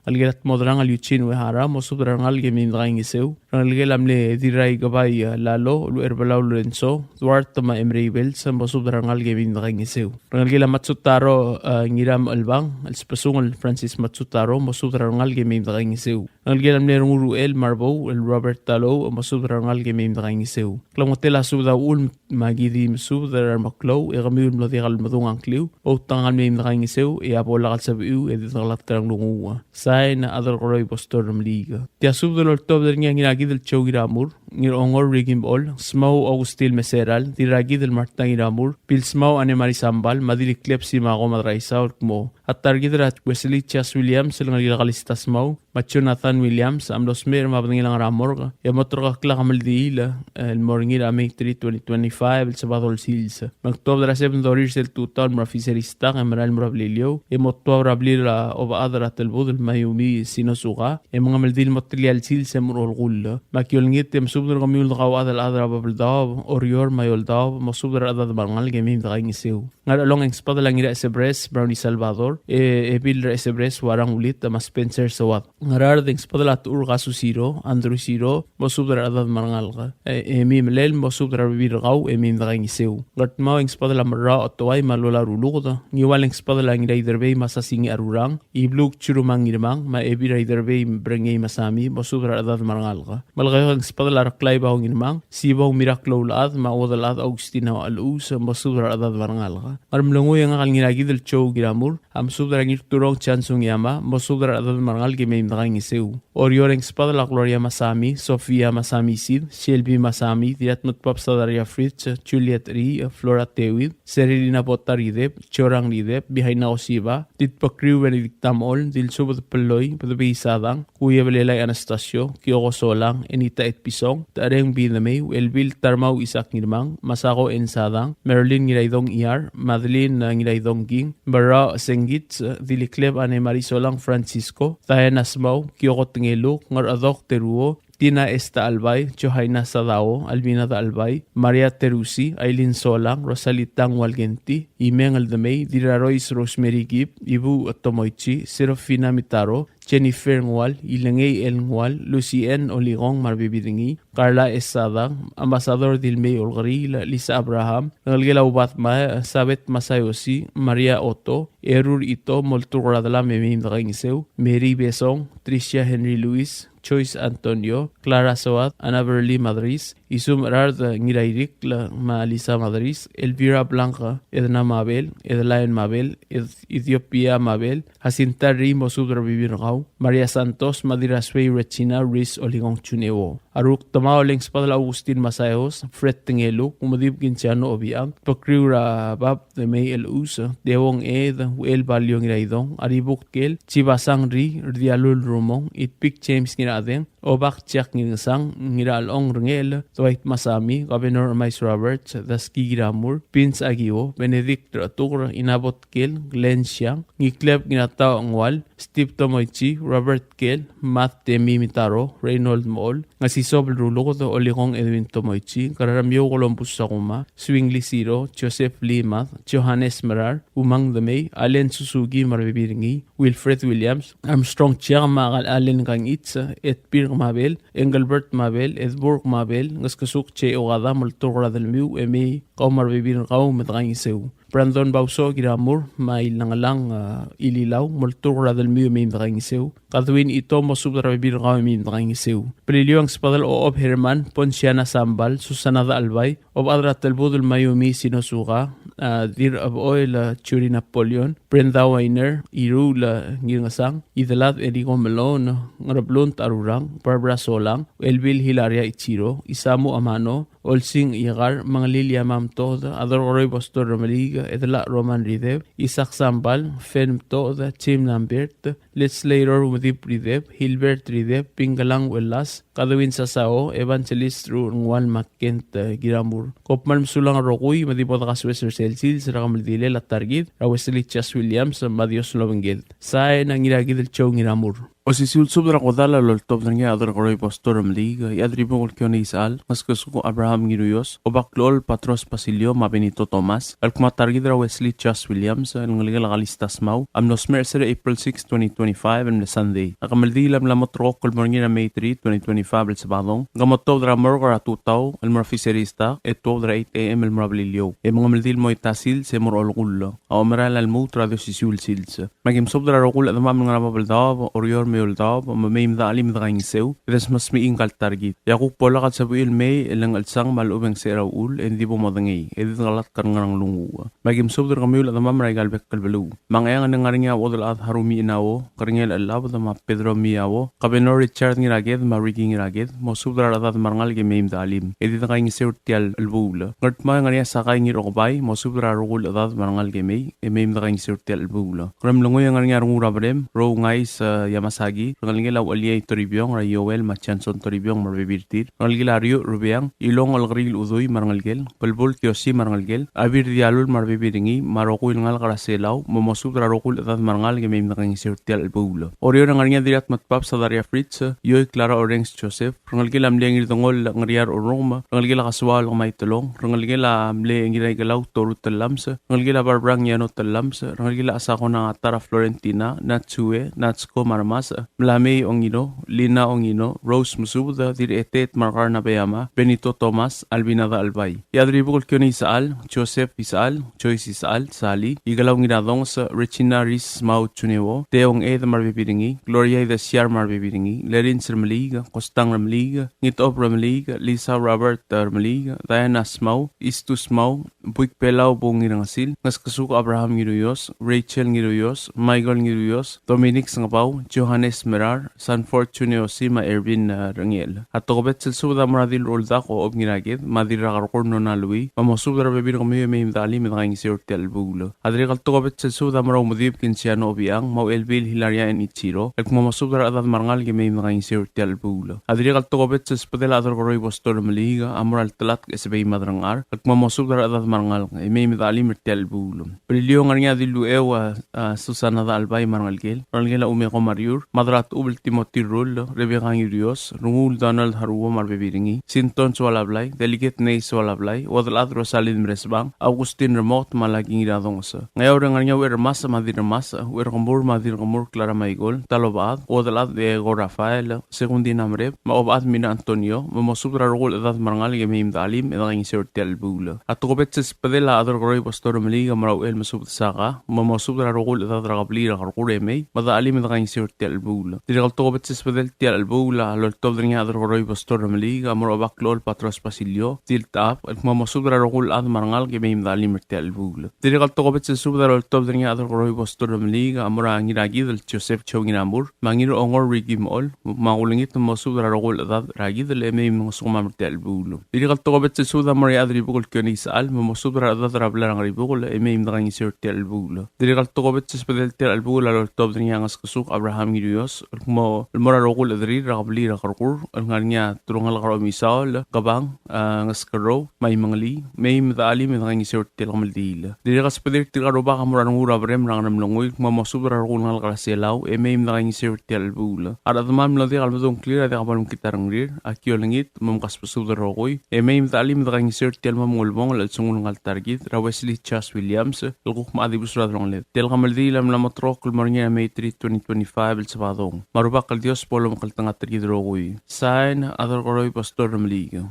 Ngelekel a Tmodrang el Eugene Uehara, mosubed er a rengalek e mei me dekaingeseu. Ngelekel a mle Dirraikebai, e, Lalo, Ucherbelau Lorenzo, Duarte me a Emery Bells, mosubed er a rengalek e mei me dekaingeseu. Ngelekel a Matsutaro, e, Ngiramechelbang, el Sbesungel Francis Matsutaro, mosubed er a rengalek e mei me dekaingeseu. Ngelekel a mle Rengul Uchel Marbou, el Robert Talou, mosubed er a rengalek e mei me dekaingeseu. Klemengetel a subed a uchul me aki di mesubed er a remeklou, e kemiu el mlo diak el medung a ngkliu, outekangel mei me dekaingeseu, e a bo lak el sebechiu, e di dekelatk er a nglunguuch. Sain, Adelkeroi Pastor Remeliik. Tia subed el oltobed er ngii a Ngirakidel Joe Ngiramur, Ngirongor Ricky Mechol, Smau Augustin Meseral, Dirrakidel Martha Ngiramur, Bilsmau Anne Marie Sambal, me a Dilikleb Simako Madraisau el kmo a ta er kid er a Wesley Chas Williams el ngelekel a Kalista Smau, me a Jonathan Williams, a mlo smecher me a bedengel a ngar er a morgue, e mo terrekokl a kemeldiil el mo er ngii er a May three, twenty twenty-five, el Sabado el sils. Me ng tuobed er a seven thirty er sel tutau el mo er a Fisheries dock, e merael el mo er a Beliliou, e mo tuab er a blil a Obechad er a Telbudel Mayumi Sinosuka, e mengemeldiil el mo tia el sils e mo er a olekull. Me aki olengit e mesubed er kemiu el dekauchad el chad er a Babeldaob, Oreor me a Eouldaob, mosubed er a rechedad me a rengalek e mei me dekaingeseu. Ngarchelong e ng sbedel a Ngiraesebres Brownie Salvador, e, Ebil er a Esebres Warang Ulit, me a Spencer Sewad. Ngaraard e ng sbedel a Techur Kasusiro, Andrew Siro, mosubed er a rechedad me a rengalek. E, Emi Melel, mosubed er a rebebil er kau, e mei me dekaingeseu. Ngardmau e ng sbedel a Merrau Otoai me a Lola Ruluked. Ngiwal e ng sbedel a Ngiraiderbei me a Sasingii Arurang, Ibluk Churumang Ngirmang, me a Ebil er a Iderbei Brengei Masami, mosubed er a rechedad me a rengalek. Melekeok e ng sbedel a Reklai Bao Ngirmang, Sibong Miracle Ulechad, me a Uodelchad Augustina Uchelechus, mosubed er a rechedad me a rengalek. Ngeremlengui e ngak el Ngirakidel Joe Ngiramur, a mesubed er a Ngirturong Chansung Yama, mosubed er a rechedad me a rengalek e mei me dekaingeseu. Oreor e ng sbedel a Gloria Masami, Sofia Masami Sid, Shelby Masami, Dirratmut Pap Sadaria Fritz, Juliet Ri, Flora Tewid, Serilina Botar Idep, Jorang Idep, Bihaina Osiba, Ditpekriu Benedicta Mol, Dilsubed Peloi, Bedebei Sadang, Kuye Belelai Anastasio, Kioko Solang, Enita Etpison, Tareng Bidemei, Elbil Tarmau Isaac Ngirmang, Masako N. Sadang, Marilyn Ngiraidong Iar, Madeline Ngiraidong King, Berra Sengits, Dilikleb Anne Marie Solang Francisco, Diana Smau, Kioko Tengeluk, Ngeradok Teruo, Tina Esta Albai, Johaina Sadao, Albina Albai, Maria Terusi, Aileen Solang, Rosalita Ngualgenti, Imeng Eldemei, Dirarois Rosemary Gibb, Ibu Tomoichi, Serafina Mitaro, Jennifer Ngual, Ilengei El Ngual, Lucy Ann Oligong me a rebebil er ngii, Carla Esadang, Ambassador Dilmei Olkeriil, Lisa Abraham, Ngelekel a Ubad Mae, Sabet Masayoshi, Maria Otto, Erur Ito, molturk er a delam e mei me dekaingeseu, Mary Besong, Tricia Henry Lewis, Joyce Antonio, Clara Soad, Ana Berly Madris, Isum Gerard Ngirairikl me a Lisa Madris, Elvira Blanca, Edna Mabel, Edlain Mabel, Ed-, Ethiopia Mabel, Jacinta Rimo, mosubed er a rebebil er kau, Maria Santos, me a Dirrasuei Regina, Ris Oligong Juneo. A Rukdemaol e ng sbedel a Augustin Masaeos, Fred Tengeluk, Umedib Kinciano Obiang, Pekriu er a Bab Demei Elus, Dewong Ed, Uel Balio Ngiraidong, Aribuk Kel, Chibasang Ri, Rdialul Rumong, Itpik James Ngirachedeng, Obak Jack Ngirsang, Ngirachelong Rengel, Dwight Masami, Governor Emais Roberts, Daski Ngiramur, Vince Agio, Benedict Rechetuker, Inabot Kel, Glenn Siang, Ngikleb Ngiratau Ngual, Steve Tomoichi, Robert Kel, Matt Temi Mitaro, Reynold Mool, Ngesisob Ruluked, Olikong Edwin Tomoichi, Kararamiou Columbus Sakuma, Swingly Siro, Joseph Limad, Johannes Merar, Umang Demei, Allen Suzuki me a rebebil er ngii, Wilfred Williams, Armstrong Chiang me a Allen Kangich, Edbirk Mabel, Engelbert Mabel, Edburg Mabel, Ngeskesuk Che Okada, molturk er a delmiu e mei kau me a rebebil er kau me dekaingeseu. Brandon Bauso Kiramur, me a Ilengelang, a, Ililau, molturk er a delmiu e mei me dekaingeseu. Kadwin Ito, mosubed er a rebebil er kau e mei me dekaingeseu. Beliliou e ng sbedel Ochob Herman, Ponsiana Sambal, Susana Dachelbai, Obechad er a Telbudel Mayumi Sinosuka, a, Dirrabechol, a, Churi Napoleon, Brenda Weiner, Iruul, a, Ngirngesang, Idelad Enrico Melon, Ngereblunt Arurang, Barbara Solang, Elbil Hilaria Ichiro, Isamu Amano, Olsing Iekar, Mengelil Yamam Toda, Adorkeroi Pastor Remeliik, Edelak Roman Rideb, Isak Sambal, Fen Toda, Jim Lambert, Legislator Umedib Rideb, Hilbert Rideb, Pingelang Uelas, Kadwin Sasao, Evangelist Ru Ngual me a Kent, e, Kiramur. Kom kmal mesulang el rokui, me di bo dekasoes er sel sils er a kemeldilel a ta er kid er a Wesley Chas Williams, me a Dios lobengked. Sain a Ngirakidel Joe Ngiramur. Osisiu el subed er a kodall a loltobed er ngii a Adorkeroi Pastor Remeliik, Iechadribukel Kione Isechal, Ngeskesuk Abraham Ngiruios, Obaklechol Patros Basilio me a Benito Thomas, el kmo a ta er kid er a Wesley Chas Williams el ngelekel a Kalista Smau a mlo smecher er sel April six, twenty twenty-five, el mle Sunday. A kemeldiil a mla mo terrekokl el mo er ngii er a May three, twenty twenty-five, el Sabadong. Ng mo tuobed er a morgue er a tutau el mo er a Fisheries dock e tuobed er a eight A M el mo er a Beliliou. E mengemeldiil el mo er a sils e mo er a olekull. A omerael a lmuut er a di osisiu el sils. Me aki msubed er a rokui el chedemam el ngar er a bab el daob, Oreor me a eou el daob, me mei me dechelim e dekaingeseu e desmesmechii ngka el ta er kid. E a kuk bo lak el sebechiu el mei e le ng chelsang me a lechub e ng secher a uchul e ng di bo modengei e di dekelatk er a ngerang el nglunguuch. Me aki msubed er kemiu el chedemam er aika el bek el beluu. Me a Ngcheangel e ng ngar er ngii a Uodelchad Harumi Inao, Kerengel Chelabed me a Pedro Miao, Kabenor Richard Ngiraked me a Ricky Ngiraked, mosubed er a rechedad me a rengalek e mei me dechelim e di dekaingeseu er tia el chelebuul. Ngardmau e ng ngar er ngii a Sakai Ngirokebai, mosubed er a rokui el chedad me a rengalek e mei, e mei me dekaingeseu er tia el chelebuul. Ngeremlengui e ng ngar er ngii a Rengul er a Berem, Rou Ngais, e, Yamasa Saki, rengelekel a Ucheliei Toribiong, er a Joel me a Johnson Toribiong me a rebebil er tir, rengelekel a Riu Rubeang, Ilong Olkeriil Udui me a rengelekel, Belbul Tiosi me a rengelekel, Abir Dialul me a rebebil er ngii, me a rokui el ngalek er a Selau, me mosubed er a rokui el chedad me a rengalek e mei me dekaingeseu er tia el chelebuul. Oreor e ng ngar er ngii a Dirratmedbab Sadaria Fritz, Ioi Clara Orenges Joseph, rengelekel a mle Ngirdengoll Ngeriar Orongem, rengelekel a Kesuaol Kemaitelong, rengelekel a mle Ngiraikelau Toru Tellames, rengelekel a Barbrang Iano Tellames, rengelekel a Asakona Tara Florentina, Natsue, Natsko me a Remasech, Mlamei Ongino, Lina Ongino, Rose Mesubed, Dirretet Markar Nabeyama, Benito Thomas, Albina Dachelbai. E a Dirribukl Kione Isechal, Joseph Isechal, Joyce Isechal, Sali, Ikelau Ngiradongs, Regina Ris Mau Juneo, Teong Ed me a rebebil er ngii, Gloria Idesiar me a rebebil er ngii, Lerins Remeliik, Kostang Remeliik, Ngitob Remeliik, Lisa Robert Remeliik, Diana Smau, Istus Mau, Buik Belau Bung Ngirengesil, Ngeskesuk Abraham Ngiruios, Rachel Ngiruios, Michael Ngiruios, Dominic Sengebau, Johannes Merar, Sanford Juniosi me a Erwin, eh, Rengel. A tokubets el subed a mo er a Dilruldak Ochob Ngiraked, me a Dirrakerkur Nona Lui, me mosubed er a rebebil er kemiu e mei me dechelim e dekaingeseu er tia el chelebuul. A dirrek el tokubets el subed a mo er a Umedib Kinsiano Obiang, me a Uchelbil Hilaria N. Ichiro, el kmo mosubed er a rechedad me a rengalek e mei me dekaingeseu er tia el chelebuul. A dirrek el tokubets el subedel a Chederkeroi Bostor Remeliik a mo er a Ltelatk Esebei Madrangchar, el kmo mosubed er a rechedad me a rengalek e mei me dechelim er tia el chelebuul. Beliliou e ng ngar er ngii a Dilucheu a, a, Susana Dachelbai me a rengelekel, rengelekel a Umeko Mariur, Madratuchubel Timothy Rull, Rebecca Ngirios, Rengul Donald Haruo me a rebebil er ngii, Sinton Soalablai, Delegate Ney Soalablai, Uodelchad Rosalin Meresbang, Augustin Remoket me a Laki Ngiradongs. Ngeaur e ng ngar er ngii a Ucherremasech me a Dirremasech, Ucherkemur me a Dirkemur Clara Maikol, Talobechad, Uodelchad Diego Rafael, Segundina Mereb, me a Obechad Mina Antonio, me mosubed er a rokui el chedad me a rengalek e mei me dechelim e dekaingeseu er tia el chelebuul. A tokubets el subedel a Chederkeroi Bostor Remeliik a mo er a Uchel Mesubed Saka, me mosubed er a rokui el chedad er a kebliil er a Kerkur e mei me dechelim e dekaingeseu er tia el chelebuul. Dirrek el tokubets el subedel tia el chelebuul a loltobed er ngii a Chederkeroi Bostor Remeliik a mo er a Obaklechol Patros Basilio Diltechab, el kmo mosubed er a rokui el chad me a rengalek e mei me dechelim er tia el chelebuul. Dirrek el tokubets el subed a loltobed er ngii a Chederkeroi Bostor Remeliik a mo er a Ngirakidel Joseph Joe Ngiramur, me a Ngirongor Ricky Mechol, me a kulengit me mosubed er a rokui el chedad er a Kidel e mei me ngosukemam er tia el chelebuul. Dirrek el tokubets el subed a mo er a Dirribukl Kione Isechal, me mosubed er a rechedad er a blai er a Ngeribukel e mei me dekaingeseu er tia el chelebuul. Dirrek el tokubets el subedel tia el chelebuul a loltobed er ngii a Ngeskesuk Abraham Ngirios, el kmo, el mo er a rokui el chederir er a kebliil er a Kerkur, el ngar er ngii a telungalek er a Omisaol, Kebang, a, Ngeskerrou, me a Imengelii, mei me dechelim e dekaingeseu er tia el kemeldiil. Dirrek el subedir tirka el rubak a mo er a Rengul er a Berem er a Ngeremlengui, me mosubed er a rokui el ngalek er a Selau, e mei me dekaingeseu er tia el chelebuul. A rechedam el mlo diak el medung a ngklir a diak bo lemekngit a rengrir, aki olengit, me mkasbesubed el rokui, e mei me dechelim e dekaingeseu er tia el mo mengulebongel el chelsengul ngalek er kid, er a Wesley Charles Williams, el kuk mo dibus er a delongeled. Tia el kemeldiil a mla mo ulterekokl el mo er ngii er a May three, twenty twenty-five, el Sabadong. Me a Rubak el Dios bo lomekngeltengat er kid el rokui. Sign, Chederkeroi Pastor Remeliik.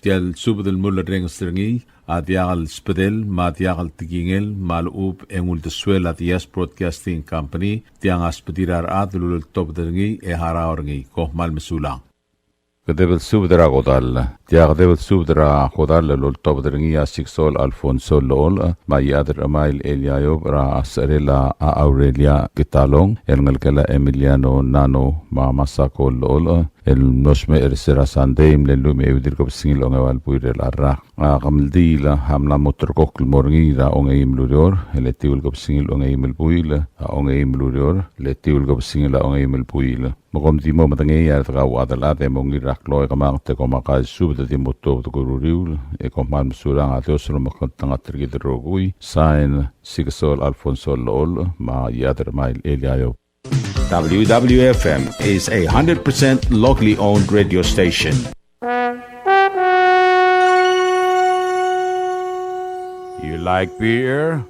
Tia el subed el mulerrenges er ngii a diak el subedel me a diak el tekingel me a lechub e ng uldesuel a Diaz Broadcasting Company, tiang a subedir a rechad el uleltobed er ngii e harau er ngii. Kom kmal mesulang. Kedeb el subed er a kodall. Tia kedeb el subed er a kodall el oltobed er ngii a Siksol Alfonso Llecholech, me a Iechad er a Chemail Eliayob er a secherel a Aurelia Kitalong, el ngelekel a Emiliano Nano me a Masako Llecholech, el mlo smecher er se er a Sandei, mle lluich me a euid el kebesengil a ongeua el buil er a rak. A kemeldiil a mla mo ulterekokl el mo er ngii er a ongeim el ureor, el etiu el kebesengil a ongeim el buil, a ongeim el ureor, el etiu el kebesengil a ongeim el buil. Me kom di mo medengei a redekau a delad e mo ngii er a klou e kemanget e kom a kaisubed e di mo tuobed er a uriul, e kom kmal mesulang, a Dios a lomekngeltengat er kid el rokui. Sign, Siksol Alfonso Llecholech me a Iechad er a Chemail Eliayob. W W F M is a hundred percent locally owned radio station. You like beer?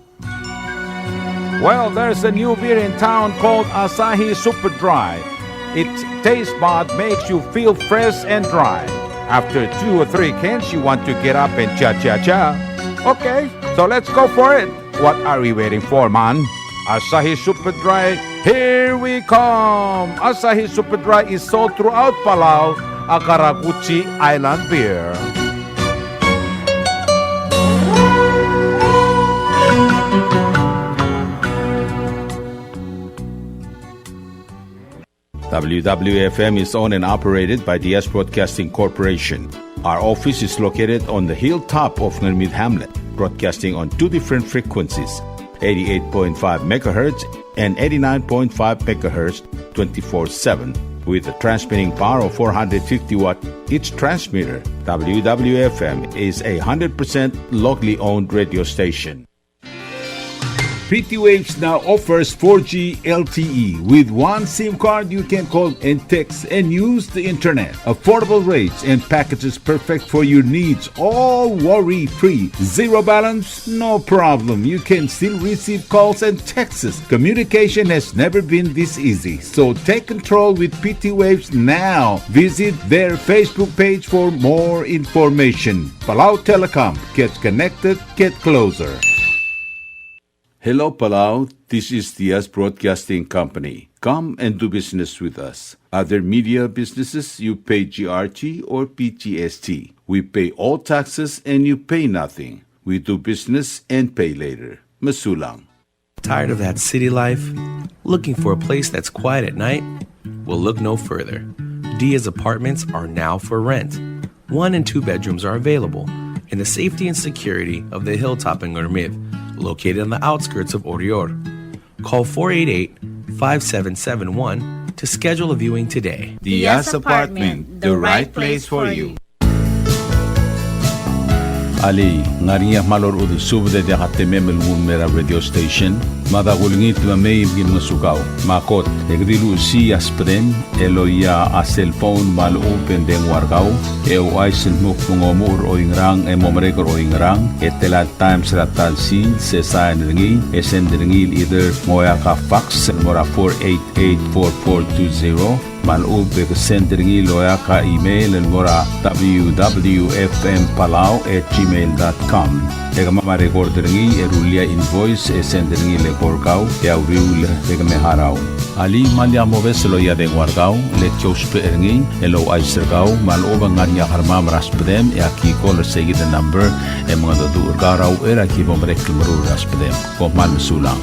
Well, there's a new beer in town called Asahi Super Dry. Its taste bud makes you feel fresh and dry. After two or three cans, you want to get up and cha-cha-cha. Okay, so let's go for it. What are we waiting for, man? Asahi Super Dry, here we come! Asahi Super Dry is sold throughout Palau, a karakuchi island beer. W W F M is owned and operated by Diaz Broadcasting Corporation. Our office is located on the hilltop of Ngermid Hamlet, broadcasting on two different frequencies, eighty-eight point five megahertz and eighty-nine point five megahertz twenty-four seven, with a transmitting power of four hundred fifty watt each transmitter. W W F M is a hundred percent locally owned radio station. P T Waves now offers four G L T E. With one SIM card, you can call and text and use the internet. Affordable rates and packages perfect for your needs, all worry-free. Zero balance? No problem. You can still receive calls and texts. Communication has never been this easy. So take control with P T Waves now. Visit their Facebook page for more information. Palau Telecom. Get connected. Get closer. Hello, Palau. This is Diaz Broadcasting Company. Come and do business with us. Other media businesses, you pay G R T or P G S T. We pay all taxes and you pay nothing. We do business and pay later. Mesulang. Tired of that city life? Looking for a place that's quiet at night? Well, look no further. Diaz Apartments are now for rent. One and two bedrooms are available in the safety and security of the hilltop in Ngermid, located on the outskirts of Oreor. Call four eight eight, five seven seven one to schedule a viewing today. Diaz Apartment, the right place for you. Alii, ng ngar er ngii a kmal orechudel subed e diak a temem el nguu el mei er a radio station? Mada kulengit me mei me ki ngosukau. Me a kot, e ke di luchesii a subedem el oia a cellphone me a lechub e ng dengua er kau, e ouchais el dmu kmo ng omuchel er oingerang e mo merek er oingerang, e tela el times er a ta el sils, e sain er ngii, e send er ngii el either ng oeak a fax el mo er a four eight eight four four two zero, me a lechub e ke send er ngii el oeak a email el mo er a W W F M Palau at gmail dot com. E kemam a record er ngii e rullii a invoice e send er ngii el eko er kau e a uriul e ke me harau. Alii, me lak mobes el oia dengua er kau, le ki ousbech er ngii el ouchais er kau me a lechub e ng ngar er ngii a kermam er a subedem e aki call er seikid el number e mengedecheduch er kau er a uchei er a ki bo merek el meruul er a subedem. Kom kmal mesulang.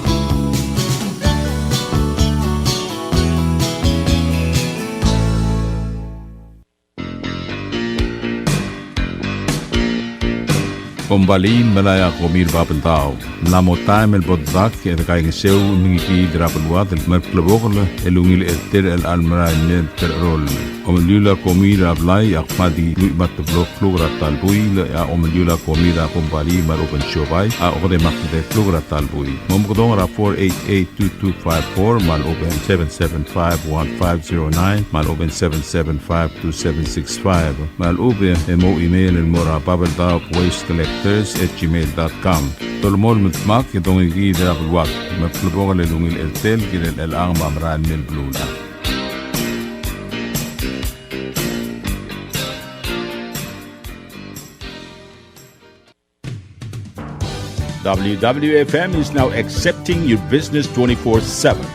Kombalii el melai a komi er a Babeldaob. Ng mla mo taem el bo dedak e dekaingeseu el mengikiid er a beluad el mer a klebokel el ungil er tir el chelecha el merael mei el terecheroll. Omeliul a komi er a blai a kmal di lluich me a teblo el kluk er a ta el buil, e a omeliul a komi er a kombalii me a lechub e ng siobai a okedei me a tedei el kluk er a ta el buil. Momekedong er a four eight eight two two five four me a lechub e ng seven seven five one five zero nine me a lechub e ng seven seven five two seven six five. Me a lechub e mo email el mo er a Babeldaob Waste Collectors at gmail dot com. Dolemolem el dmak e dongikiid er a beluad. Me a klebokel el ungil er tir el kirel chelechang me a merael mei el beluulechad. W W F M is now accepting your business twenty-four seven.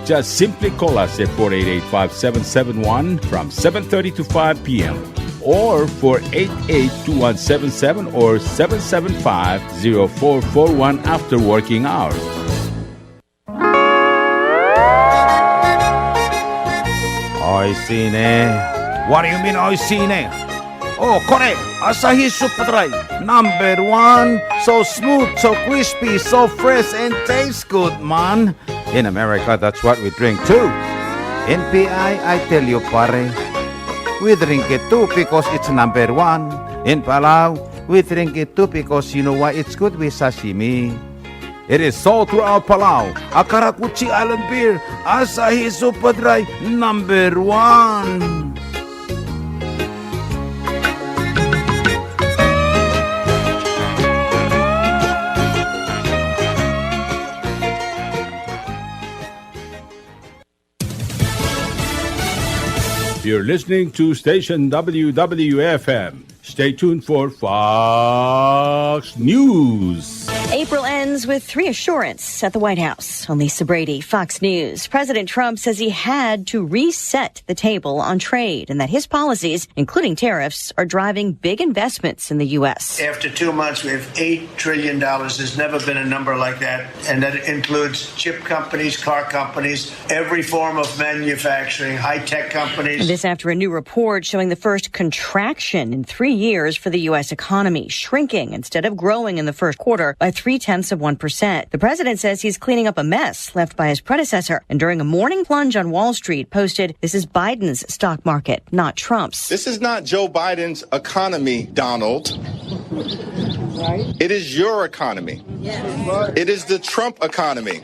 Just simply call us at four eight eight, five seven seven one from seven thirty to five p m, or four eight eight, two one seven seven or seven seven five, zero four four one after working hours. Oishii ne. What do you mean, oishii ne? Oh, kore, Asahi Super Dry, number one. So smooth, so crispy, so fresh, and tastes good, man. In America, that's what we drink too. In P I, I tell you, pare, we drink it too because it's number one. In Palau, we drink it too because you know why? It's good with sashimi. It is sold throughout Palau. A karakuchi island beer, Asahi Super Dry, number one. You're listening to station W W F M. Stay tuned for Fox News. April ends with reassurance at the White House. I'm Lisa Brady, Fox News. President Trump says he had to reset the table on trade and that his policies, including tariffs, are driving big investments in the U S. After two months, we have eight trillion dollars. There's never been a number like that. And that includes chip companies, car companies, every form of manufacturing, high-tech companies. This after a new report showing the first contraction in three years for the U S economy, shrinking instead of growing in the first quarter. by three-tenths of one percent. The president says he's cleaning up a mess left by his predecessor, and during a morning plunge on Wall Street, posted, "This is Biden's stock market, not Trump's." This is not Joe Biden's economy, Donald. Right? It is your economy. Yes. It is the Trump economy.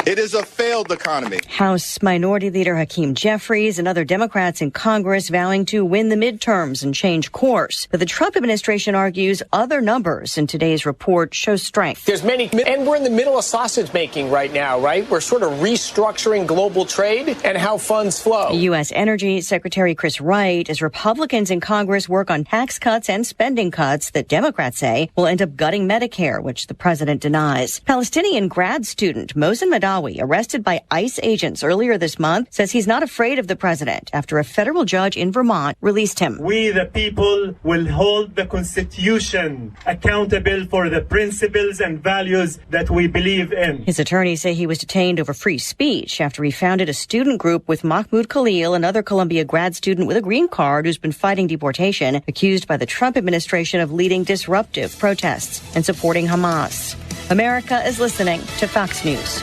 It is a failed economy. House Minority Leader Hakeem Jeffries and other Democrats in Congress vowing to win the midterms and change course. But the Trump administration argues other numbers in today's report show strength. There's many, and we're in the middle of sausage making right now, right? We're sort of restructuring global trade and how funds flow. U S Energy Secretary Chris Wright, as Republicans in Congress work on tax cuts and spending cuts that Democrats say will end up gutting Medicare, which the president denies. Palestinian grad student Mohsen Madawi, arrested by ICE agents earlier this month, says he's not afraid of the president after a federal judge in Vermont released him. We, the people, will hold the Constitution accountable for the principles and values that we believe in. His attorneys say he was detained over free speech after he founded a student group with Mahmoud Khalil, another Columbia grad student with a green card who's been fighting deportation, accused by the Trump administration of leading disruptive protests and supporting Hamas. America is listening to Fox News.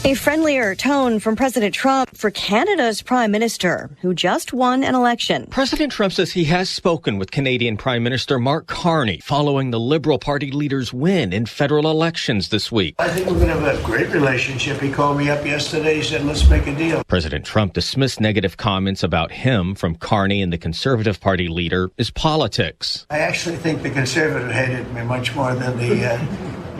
A friendlier tone from President Trump for Canada's Prime Minister, who just won an election. President Trump says he has spoken with Canadian Prime Minister Mark Carney following the Liberal Party leader's win in federal elections this week. I think we're going to have a great relationship. He called me up yesterday. He said, "Let's make a deal." President Trump dismissed negative comments about him from Carney and the Conservative Party leader as politics. I actually think the conservative hated me much more than the uh,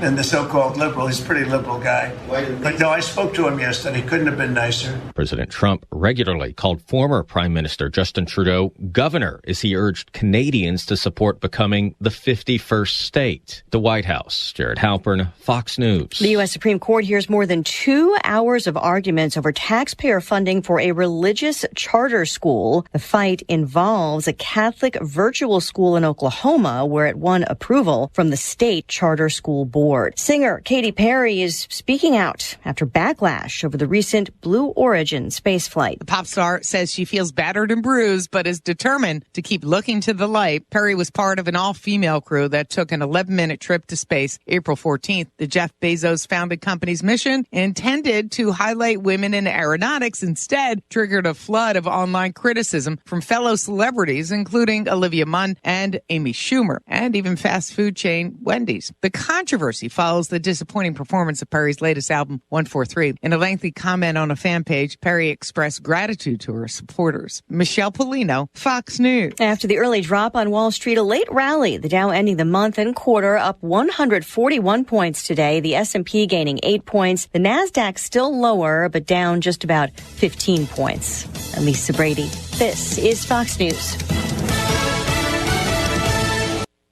than the so-called liberal. He's a pretty liberal guy. But no, I spoke to him yesterday. Couldn't have been nicer. President Trump regularly called former Prime Minister Justin Trudeau governor as he urged Canadians to support becoming the fifty-first state. The White House, Jared Halpern, Fox News. The U S Supreme Court hears more than two hours of arguments over taxpayer funding for a religious charter school. The fight involves a Catholic virtual school in Oklahoma, where it won approval from the state charter school board. Singer Katy Perry is speaking out after backlash over the recent Blue Origin spaceflight. The pop star says she feels battered and bruised, but is determined to keep looking to the light. Perry was part of an all-female crew that took an eleven-minute trip to space April fourteenth. The Jeff Bezos-founded company's mission, intended to highlight women in aeronautics, instead triggered a flood of online criticism from fellow celebrities, including Olivia Munn and Amy Schumer, and even fast food chain Wendy's. The controversy follows the disappointing performance of Perry's latest album, one four three. In a lengthy comment on a fan page, Perry expressed gratitude to her supporters. Michelle Pollino, Fox News. After the early drop on Wall Street, a late rally. The Dow ending the month and quarter up one hundred forty-one points today. The S and P gaining eight points. The Nasdaq still lower, but down just about fifteen points. I'm Lisa Brady. This is Fox News.